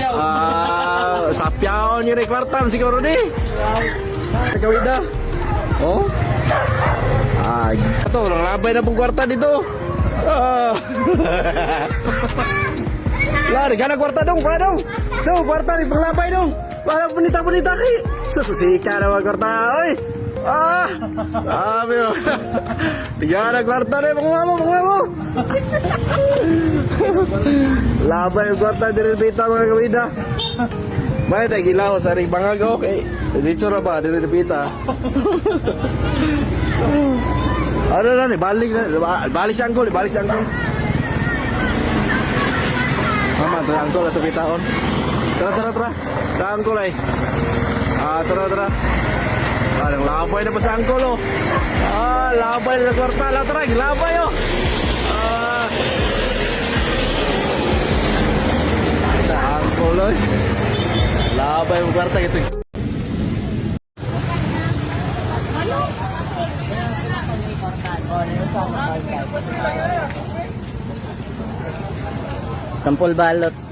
Ah, sapyaon yun eh, kwarta siguro ni. Kawida. Oh. Ah, ito, lang labay na pong kwarta dito. Ah. Lari, gana kwarta dong, pa dong. Dong, kwarta ni panglabay dong. Para bonita-bonita kay. Sususika na mga kwarta, oy. Ah! Sabi mo. Tigana kwarta na, panguha mo, panguha mo. Labay yung kwarta diri bita mga kawida. May tayo gilaw sa ring bangag, okay. Dito ra ba diri bita. Ano na ni balik na balik sa angkol, balik sa angkol. Mama, tara angkol ato bitaon. Tara, tara, tara. Tara angkol ay. Ah, tara, tara. Ah, nang labay na pa sa angkol oh. Ah, labay na sa kwarta. La, tara, labay oh. Ah. Sa angkol oy. Labay mo kwarta ito. Sampol balot.